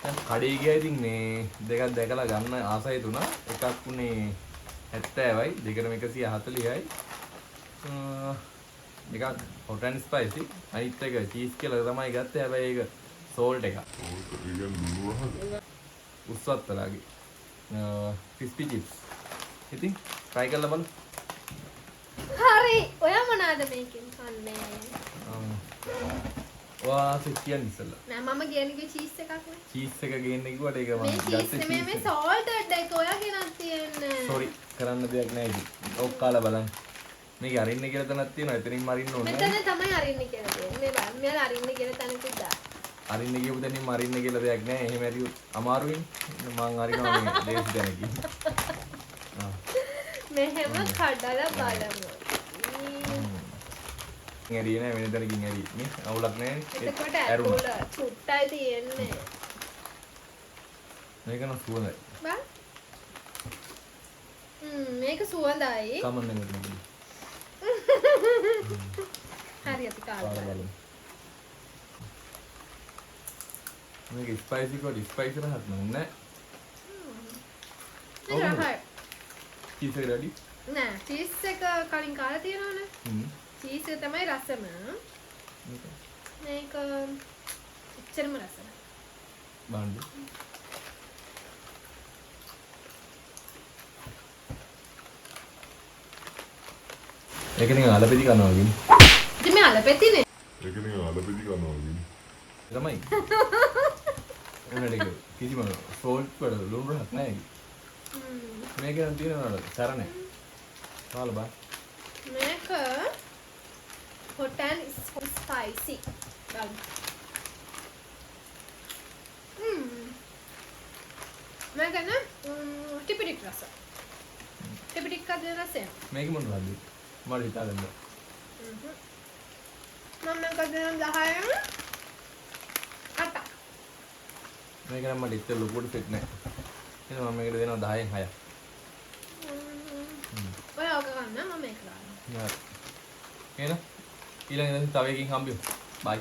දැන් කඩේ ගියා ඉතින් මේ දෙකක් දැකලා ගන්න ආසයි තුනා. එකක් උනේ 70යි, දෙකටම 140යි. එකක් hot and spicy, අනිත් එක චීස් කියලා තමයි ගත්තේ. හැබැයි ඒක සෝල්ට් එකක්. උස්වත්තලාගේ ක්‍රිස්පි චිප්ස්. ඉතින් try කරලා බලමු. හරි. ඔයා මොනවාද මේකෙන් කන්නේ? ඔයා කියන්න ඉස්සෙල්ලා. නෑ මම කියන්නේ චීස් එකක් නේ. චීස් එක ගේන්න කිව්වට ඒක මම මේ චීස් ගත්තේ නෙමෙයි මේ චීස් එක. සෝල්ටඩ් එක ඔයා ගෙනත් තියෙන්නේ. සෝරි කරන්න දෙයක් නෑ ඉතින්. ඔක් කාලා බලන්න. මේක අරින්න කියලා තැනක් තියෙනවා. එතනින්ම අරින්න ඕනේ නෑ. මෙතන තමයි අරින්න කියලා තියෙන්නේ. මේ බලන්න මෙයාලා අරින්න කියලා තැනකුත් දාලා. අරින්න කියපු තැනින්ම අරින්න කියලා දෙයක් නෑ. එහෙම ඇරියොත් අමාරුයිනේ. මං අරිනවා මේ ලේසි තැනකින්. මෙහෙම කඩලා බලමු. ඇරියේ නෑ වෙන තැනකින් ඇරියේ. නේ අවුලක් නෑනේ. එතකොට ඇරුණා. ඇතුළ චුට්ටයි තියෙන්නේ. මේක නම් සුවඳයි. බලන්න. මේක සුවඳයි. කමන්නේ මෙතන. හරි අපි කාලා කාලා බලමු. මේක ස්පයිසි කොට ස්පයිසි රහක් නම් නෑ. මේක රහයි. චීස් එක රෙඩි? නෑ චීස් එක කලින් කාලා තියෙනවනේ. චීස් එක තමයි රසම. මේක එච්චරම රස නෑ. බලන්න. ඒක නිකන් අලපෙදි කනවා වගේ. ඉතින් මේ අලපෙතිනේ. ඒක නිකන් අලපෙදි කනවා වගේ. තමයි. එන්නට ඒක කිසිම සෝල්ට් වල ලුණු රහක් නෑ ඒක. මේක නම් තියෙනවා නේද? සැර නෑ. කාලා බලන්න. මේක hot and spicy. බලමු. මේක නම් ටිපිටික් රස. ටිපිටික් කද රසය. මේක මොන රසද? මට හිතා ගන්න බෑ. මම මේක දෙනවා 10න් 8ක්. මේක නම් මට ඉතින් ලොකුවට සෙට් නෑ. එහෙනම් මම මේකට දෙනවා 10න් 6ක්. ඔයා ඔක ගන්න මම මේක ගන්නවා. හරි. එහෙනම් ඊළඟ දවසේ තව එකකින් හම්බෙමු. බයි.